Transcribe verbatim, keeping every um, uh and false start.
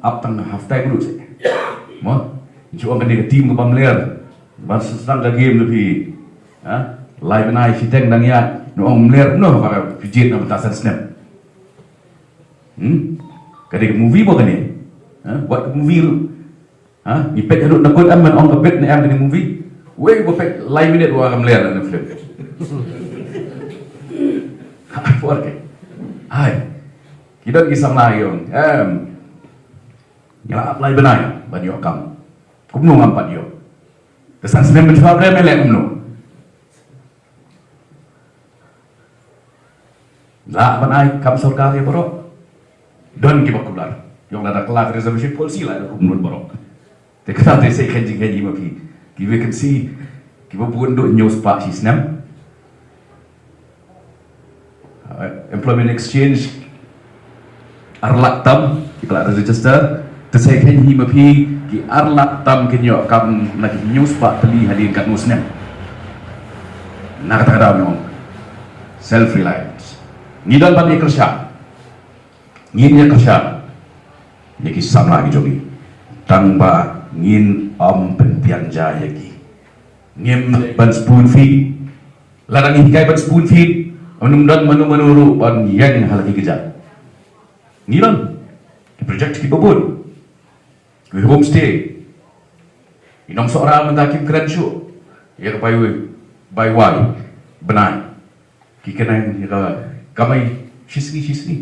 Ap tang half time ruh se. Mo? Ngi ong kane ka team ka bym ler. Ban sdang ka game na phi. Ha? Lai bnai shiteng dang ïaid. Ngi ong ym ler noh ba ka phi jied na bynta san snem. Hmm? Ka dei ka movie mo kane. Ha? Wat ka movie ruh. Ha? Ngi peit haduh na kut em ban ong ka bit ne em kane movie. Wei ba peit lai minit wa kam ler na film. Ha, por ke. Hai. Ki don ki samla ïong. Em. Ngi la ap lai bnai ban ïoh kam. Kumno ngam pat ïoh. Te san snem mynshuwa bre me leh kumno. La ban ai kam sorkar ïa baroh. Don kiba kular. Ïong lada ka la ka reservation policy la da kumno baroh. Te kata te sei khein jingkhein hi ma phi. Ki vacancy kiba bun duh hynñiew spah shi snem. Uh, employment exchange ar lak tam ki la register. Te sei khein hi ma phi ki ar lak tam kin ïoh kam na ki hynñiew spah tylli hadien katno snem. Na kata ka daw ngi ong self reliance. Ngi don ban ïa kyrshan. Ngin ïa kyrshan ïa ki samla ki jong ngi. Tang ba ngin ym pynbiang ja ïa ki. Ngim ban spoon feed. Lada ngi hikai ban spoon feed, ym don mano mano ruh ban ïeng ha la ki kjat. Ngi don ki project kiba bun. Ki homestay. I Nongsohra mynta kim kren shuh ïa ka bai wai, bai wai bnai. Ki kynnoh ïa ka kamai shisngi shisngi.